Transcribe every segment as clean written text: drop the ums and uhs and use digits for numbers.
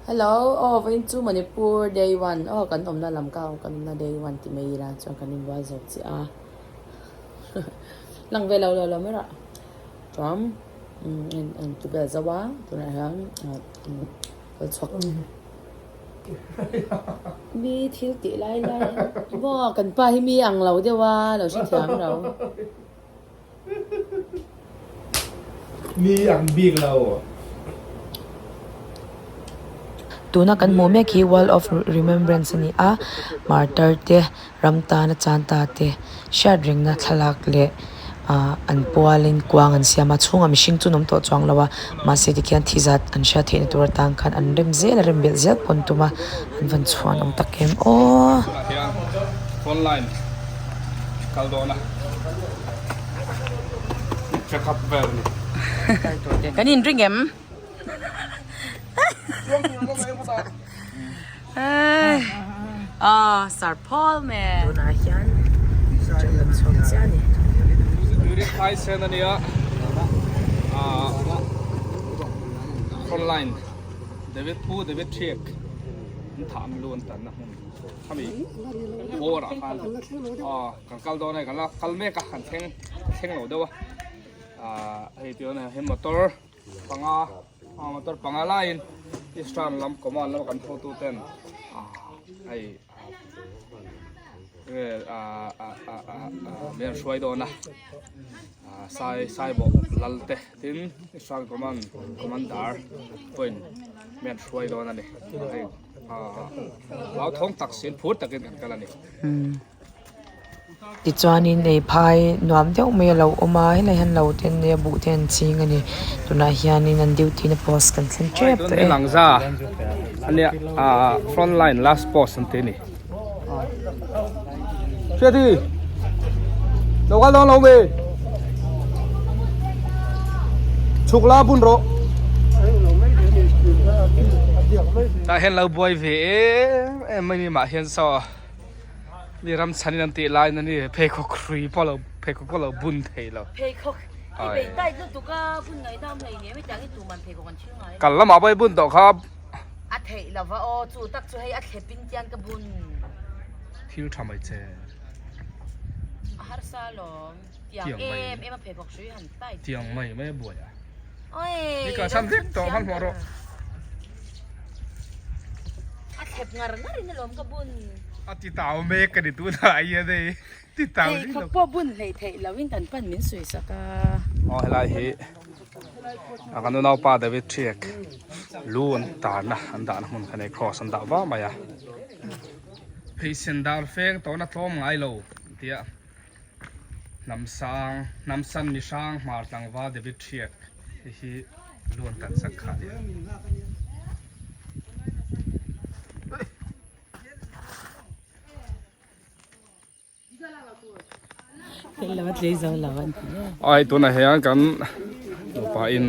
Hello aw vawiin chu Manipur day one aw kan awmna lam ka kan awmna day one tih mai ila chuan kan inbual zo chiah a lang ve lo lo lo mai rah chuan an ti vel zo a tunah hian kal chhuak mi thil tih lai lai maw kan pa hi mi ang lo deuh a lo hrethiam lo. Mi ang bik lo. Tuna kan hmuh mek hi Wall of Remembrance a ni a, martyr te, ram tana chan ta te hriat rengna thlalak leh ah an pualin kuang an siam a, chhungah mihring chu an awm tawh chuang lo a, mahse tikhian thi zat an hriat theihna tur atan khan an rem zel a, rem belh zel pawh an tum a, an van chhuan awm tak em aw. Tunah hian phone line kal dawn a. Check up vel a ni. Kan in ring em? Ah, Sir Paul me. Tunah hian kan chhuak chiah a ni. Tuirik phai sen a nia. Ah, front line David Pu David Thiek an thah an lu an tanna hmun khami bawr ah khan aw kan kal dawn a kan la kal mek a kan thleng thleng lo deuh a ah hei ti awm he motor panga ah motor panga laiin eastern lam command lama kan hotu ten ah hei nge ah ah ah ah min hruai dawn a ah sai sai bawk lal te tin eastern command commander pawhin min hruai dawn a ni hei ah hlauthawng tak sin phur takin kan kal a ni. Tichuanin ei phai nuam deuh mai a lo awm a helai hian lo te an nei a buh te an ching a ni tunah hianin an duty na post kan thleng tep tawh e. Langza ania ah front line last post an ti a ni. Hriati lo kal dawn lo mi chhuk la bun rawh. Tah hian lo buai ve em em mai ni mah hian saw. Mi ram chhanin an tih laiin a ni pheikhawk hrui pawh lo pheikhawk pawh lo bun thei lo. Pheikhawk i bei tight lutuk a bun ngaih dam hlei nem hetiang hi tuman pheikhawk an thil ngai lo. Kal lamah pawh i bun tawh kha. A theih lova aw chu tak chu hei a thlep in tian ka bun. Thil tha mai che. A harsa alawm tiang em em a pheikhawk hrui han tight. Tiang mai mai a buai a. Oi. Ni ka chhan vek tawh hmanhmawh rawh. A thlep ngar ngar in alawm ka bun. A ti tau mek ka ni tunah a hian hei ti tau Hei khawp pawh bun hleih theih lo in kan pan min sawi sak a. Aw helai hi a kan unaupa David Thiek lu an tarna an dahna hmun kha nei cross an dah vah mai a. Pheisen dar feng tawhna tlawm ngai lo tia hnam sang hnam san mi hrang hmar tlangval David Thiek hei hi Lu an tan sak kha nia. Ai tunah hian kan nupa in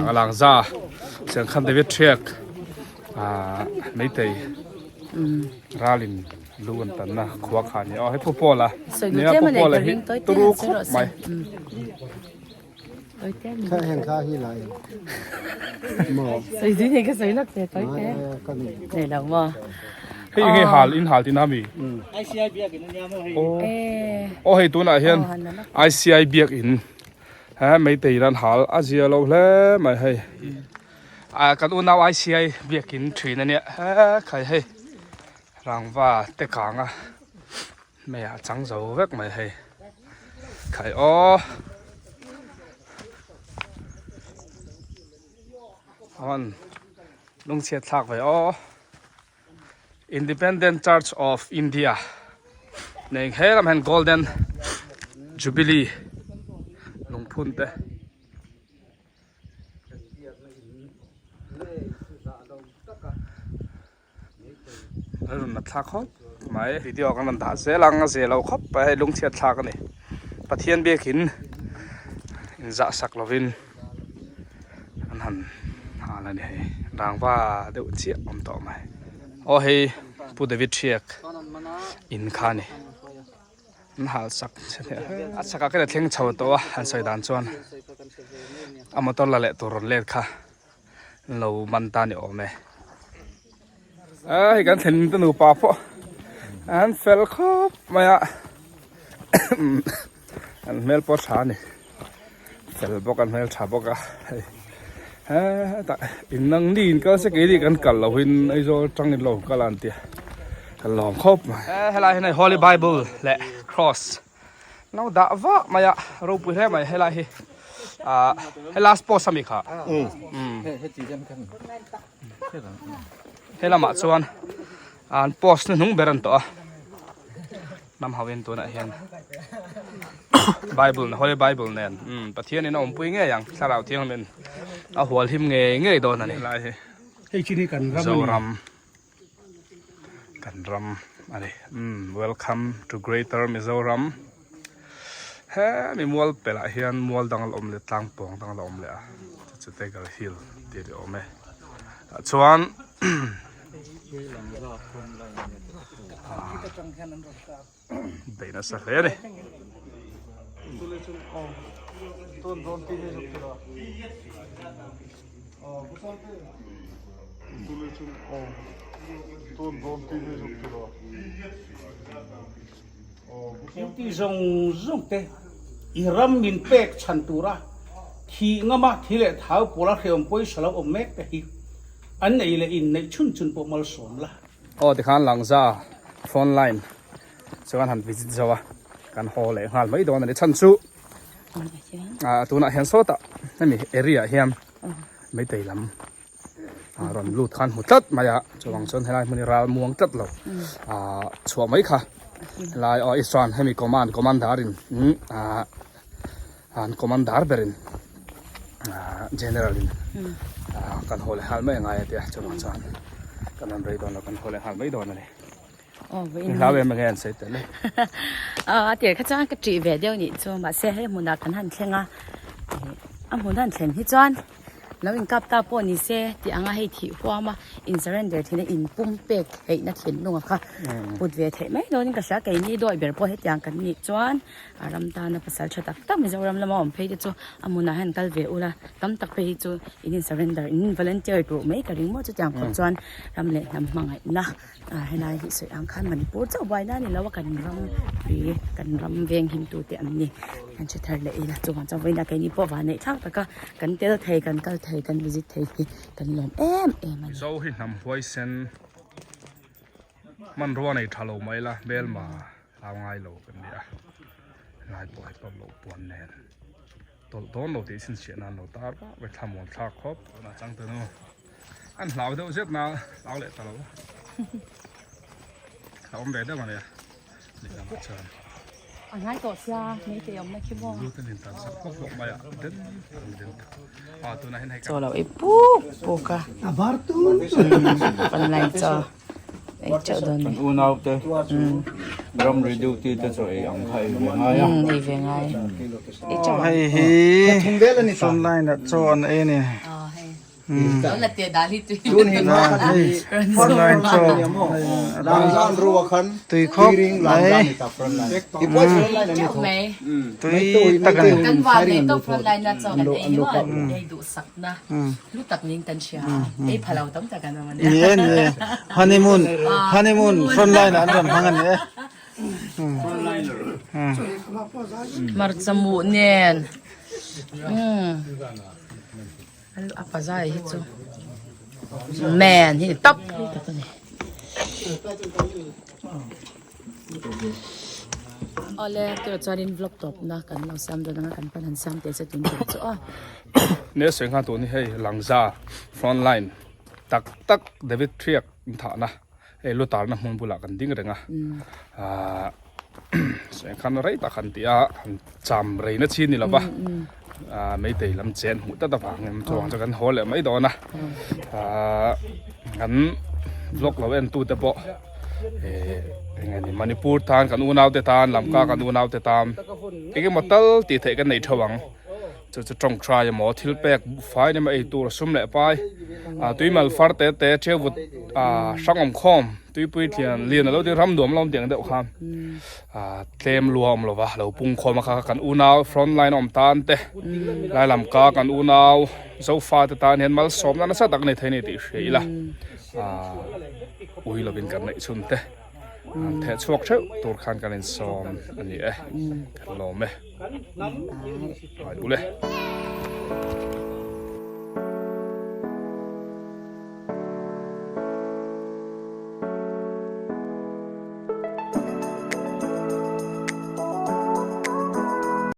a lang za Siangkhan David Thiak ah meitei ralin lu an tanna khua kha nia aw hei Pu Paula nia Pu Paula hi turu khawp mai. Hei nge hal in hal tin a mi aw hei tunah hian ICI biak in he meitei in an hal a zia lo hle mai hei ah kan unau ICI biak in thin ania he khai hei rangva te kang a. Hmeiah a chang zo vek mai hei khai aw awan lungchhiat thlak ve aw Independent Church of India nei he lam hian Golden Jubilee lungphun te. A rawn la thlak khawp mai video kan rawn dah zel ang a zeh lo khawp mai hei lungchhiat thlak a ni Pathian biakin inzah sak lovin an han hal a ni hei rangva deuh chiah awm tawh mai aw hei Pu David Hriak in kha a ni an hal sak a chhakah khian a thleng chho tawh a an sawi dan chuan a motor la leh tur rawn let kha. Lo man ta ni awm e. A hei kan thlen te nupa pawh an fel khawp mai a an hmel pawh tha a ni fel bawk an hmel tha bawk a hei hetah in nang ni in kal se keini kan kal loh in Aizawl atang in lo kal a an tia kan lawm khawp mai. Helai hian hei Holy Bible leh Cross No dah vah mai a ropui hle mai helai hi ah he last post ami kha umm he lamah chuan an post hnuhnung ber an tawh a hnam ho in tunah hian bible holy bible nen umm pathian in a awmpui ngei ang thlarau thianghlim in a hual him ngei ngei dawn a ni helai hi Zoram. Kan ram a ni umm welcome to greater Mizoram hemi mual pelh ah hian mual dang a la awm leh tlang pawng dang a la awm leh a chu chu tiger hill tih a awm e tah chuan beih nasa hle a ni. Duty zawng zawng te i ram min pek chhan tura thih ngama thi leh thau pawla hreawm pawisa lo awm mek te hi an nei leh in neih chhun chhun pawh malsawm la. Aw tikhan Langza front line chuan han visit zo a kan haw leh nghal mai dawn a ni chhan chu ah tunah hian sawtah hemi area ah hian meitei lam ah rawn lut khan hmu tlat mai a chuvang chuan helai hmun hi ral muang tlat lo ah chhuah mai kha helai aw Israel hemi command commander in ah an commander berin ah general in ah kan haw leh nghal mai a ngai a tia chuvang chuan kan rawn rei dawn lo kan haw leh nghal mai dawn a ni. Ni hlau em enge an sawi tel e. A tir kha chuan ka ṭih ve deuh nih chu mahse hei hmunah kan han thleng a a hmun han thlen hi chuan lo inkap ta pawh ni se tih anga hei thih huam a in surrender theihna in pum pek theihna thinlunga kha put ve theih mai dawnin ka hria keini dawi ber pawh hetiang kan nih chuan a ram tana pasal tha tak tak Mizoram lama awm phei te chu a hmunah hian kal ve ula tam tak phei hi chu in in surrender in in volunteer duh mai ka ring maw chutiang khawp chuan ram leh hnam hmangaihna. Ah helai hi sawi ang khan Manipur chauh buaina a ni lo a kan ram ri kan ram veng him tu te an ni kan hre thar leh ila chuvang chuan vawiin ah keini pawh van neih thlak tak a kan tel thei kan kal thei kan visit thei hi kan lawm em em a ni. Mizo hi hnam huaisen hmanrua nei tha lo mai la hmelma hlau ngai lo kan ni a helai pawh hi pawp loh puan nen tawlh dawn lo tih chhinchhiah nan lo tar vak vek thlamuan thlak khawp tunah changtunu. An hlau deuh zet na hlau leh ta lo a awm ve deuh a nia lehlamah chuan a ngai tawh sia meitei awmna khi maw lu te nen tan sak bawk bawk mai a den an den ta a tunah hian hei chaw lo ei puk puk a a var tun online chaw ei teuh dawn ni unau te ramri duty te chu ei ang kha ei ve ngai a ei ve ngai ei teuh hei hi online ah chaw an ei a ni. Tui khawp mai tui tak a ni. Ni e ni e honeymoon honeymoon front line ah an rawn hmang a ni e. Hmarcha muh nen. A pazai hi chu man hi ni tawp hi tak a ni. Awle tunah chuanin vlog tawpna kan lo siam dawn anga kan pan han siam teh se tun tur chu aw. Nia sawi nghal tun hi hei Langza front line tak tak David Thriak in thahna hei lu tarna hmun bulah kan ding reng a ahh sawi khan rei tak han tih a han cham rei na chi ni lova ahh meitei lam chen hmuh tlat avangin chuang chu kan haw leh mai dawn a ahh kan vlog lo en tu te pawh eh eng nge ni Manipur tan kan unau te tan Lamka kan unau te tan eng emaw tal tih theih kan nei theuh ang. Chu chu tawngtai emaw thil pek fai emaw ei tur sum leh pai ah tuimal far te te theu vut ah hrang awm khawm tuipui tlian lian alo ding ram nuam lo tiang deuh khan ah tlem lua awm lova lo pung khawm a kha kan unau front line awm tan te lai lam ka kan unau zofa te tan hian malsawmna nasa tak a ni thei a ni tih hria ila ah ui lovin kan neih chhun te an theh chhuak theuh tur khan kan insawm a ni e kan lawm e. Ai ule.